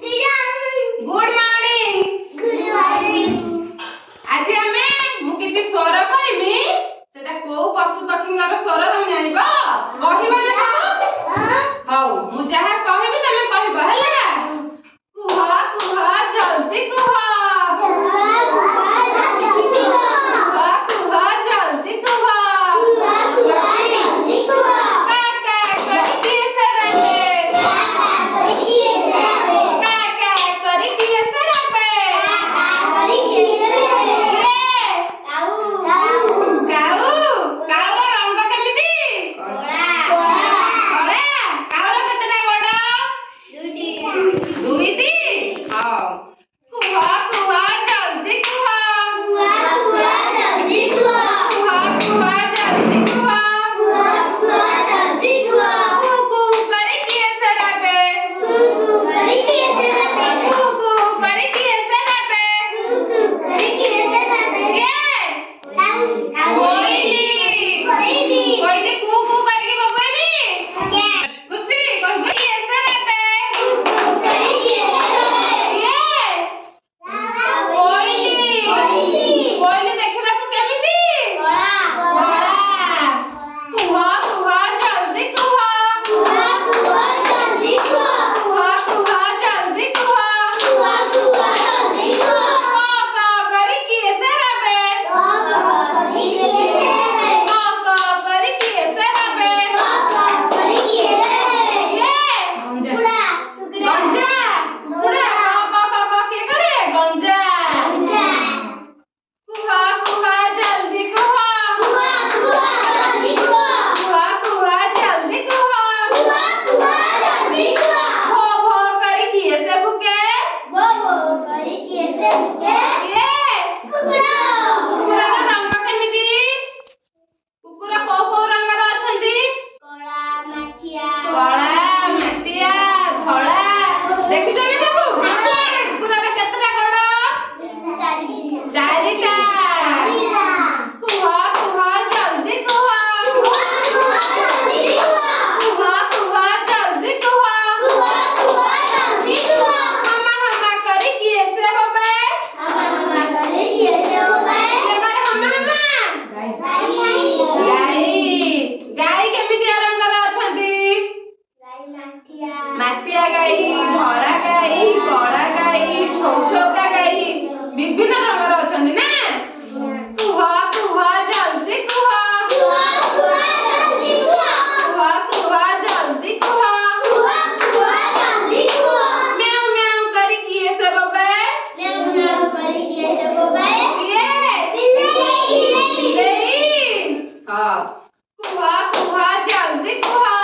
ପିଲାମାନେ, good morning. Good morning. ଆଜି ଆମେ ମୁଁ କିଛି ସ୍ୱର କହିବି, ସେଟା କୋଉ ପଶୁ ପକ୍ଷୀଙ୍କର ସ୍ୱର ତମେ ଜାଣିବ, କହିବ ନା ସବୁ? ହଉ, ମୁଁ ଯାହା କହିବି ତମେ କହିବ, ହେଲା? କୁହ, କୁହ, ଜଲ୍ଦି କୁହ। କୁହ, କୁହ, ଜଲ୍ଦି କୁହ। କା କା କରି କିଏ ସେ ରାବେ? କା କା କରି କିଏ ସେ ରାବେ? କିଏ? କାଉ। କାଉର ରଙ୍ଗ କେମିତି? କଳା। କାଉର କେତେଟା ଗୋଡ? ଦୁଇଟି। ହଉ, କୁହ, କୁହ, ଜଲ୍ଦି କୁହ। କୁହ, କୁହ, ଜଲ୍ଦି କୁହ। କୁ କୁ କରି କିଏ ସେ ରାବେ? କୁ କୁ କରି କିଏ ସେ ରାବେ? କିଏ? କୋଇଲି। କୋଇଲି କୁ କୁ କରିକି ବୋବେନି? ଖୁସି କହିବ, କିଏ ସେ ରାବେ? କିଏ? କୋଇଲି। କୋଇଲି ଦେଖିବାକୁ କେମିତି? କଳା। କୁହ, କୁହ, ଜଲ୍ଦି କୁହ। କୁହ, କୁହ, ଜଲ୍ଦି କୁହ। କ କ କରି କିଏ ସେ ରାବେ? କ କ କରି କିଏ ସେ ରାବେ? କିଏ? ଗଞ୍ଜା। କୁକୁଡ଼ା କ କ କ କ କିଏ କରେ? ଗଞ୍ଜା। କୁହ, କୁହ, ଜଲ୍ଦି କୁହ। କୁହ, କୁହ, ଜଲ୍ଦି କୁହ। ଭୋ ଭୋ କରି କିଏ ସେ ଭୁକେ? କିଏ? କୁକୁରର ରଙ୍ଗ କେମିତି? କୁକୁର କୋଉ କୋଉ ରଙ୍ଗର ଅଛନ୍ତି? କଳା, ମାଟିଆ, ଧଳା। ଦେଖିଛନ୍ତି ସବୁ? କୁକୁରର କେତେଟା ଗୋଡ? ଚାରିଟା। କୁହ, କୁହ, ଜଲ୍ଦି କୁହ। କୁହ, କୁହ, ଜଲ୍ଦି କୁହ। ହମା ହମା କରି କିଏ ସେ ବୋବାଏ? କିଏ କରେ ହମା ହମା? ଗାଈ। ଗାଈ କେମିତିଆ ରଙ୍ଗର ଅଛନ୍ତି? ମାଟିଆ ଗାଈ, ଧଳା ଗାଈ, କଳା ଗାଈ, ଛଉ ଛଉକା ଗାଈ, ବିଭିନ୍ନ ରଙ୍ଗର ଅଛନ୍ତି ନା? କୁହ, କୁହ, ଜଲ୍ଦି କୁହ। କୁହ, କୁହ, ଜଲ୍ଦି କୁହ। ମ୍ୟାଉ ମ୍ୟାଉ କରି କିଏ ସେ ବୋବାଏ? କିଏ? ବିଲେଇ। ହଁ, କୁହ, କୁହ, ଜଲ୍ଦି କୁହ।